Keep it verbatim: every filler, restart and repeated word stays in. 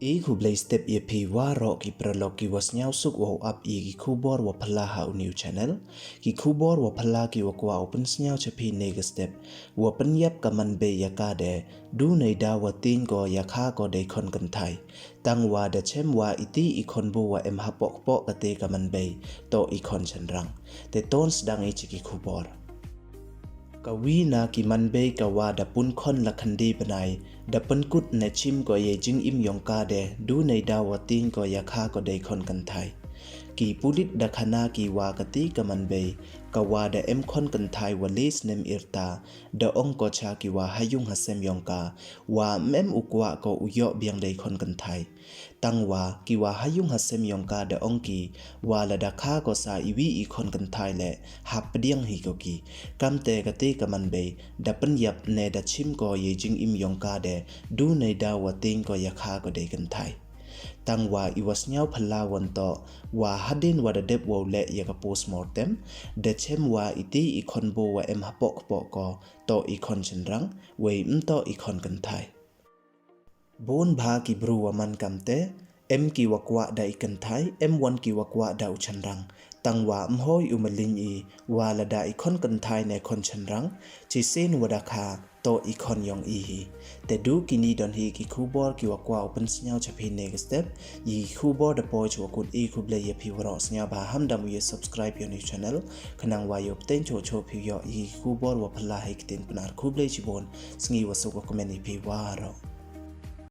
I khublei step ya phi waroh ki paralok ki wa sniawsuk wow ap ya ki khubor wa phylla ha u new channel. Ki khubor wa phylla ki wa kwah u pynsniaw cha phi ne ka step, wa pynyap ka manbei ya ka de, du neida wa tieng ko ya kha ko dei khon kynthai. Tang wa da chem wa iti i khon bo wa em hapoh kpoh kate ka manbei, toh i khon chynrang. Te ton sdang i chi ki khubor. Ka wi na ki manbei ka wa da pun khon la khyndai bnai, da pynkut ne chim ko yei jingim yong ka de, du neida wa tieng ko ya kha ko dei khon kynthai. Ki pulit da khana ki wa kati ka manbei, ka wa da em khon kynthai wa le snem yrta, da ong ko cha ki wa ha yung ha sem yong ka, wa ym em u kwah ko u yoh biang dei khon kynthai. Tang wa ki wa ha yung ha sem yong ka da ong ki, wa lada kha ko sa i wi i khon kynthai le, hap pdiang hi ko ki. Kamte kate ka manbei, da pynyap ne da chim ko yei jingim yong ka de, du neida wa tieng ko ya kha ko dei kynthai. Tang wa i wa sniaw phylla wan toh, wa hadien wa da dep wow leh ya ka postmortem, da chem wa iti i khon bo wa em hapoh kpoh ko, toh i khon chynrang, wei ym toh i khon kynthai. Bun bha ki bru wa man kamte, em ki wa kwah da i kynthai, em wan ki wa kwah da u chynrang. Tang wa ym hoi u mylliñ i, wa lada i khon kynthai ne khon chynrang, chisien wa da kha, toh i khon yong i hi. Te du kini don hi ki khubor ki wa kwah u pynsniaw cha phi ne ka step. Ya ki khubor da poi cha wa kut, i khublei ya phi waroh, sniaw bha ham dam u ya subscribe ya u new channel, khnang wa yoh pten choh choh phi yoh ya ki khubor wa phylla hei ktien Pnar. Khublei chibun, sngi wa suk wa kmen ya phi waroh.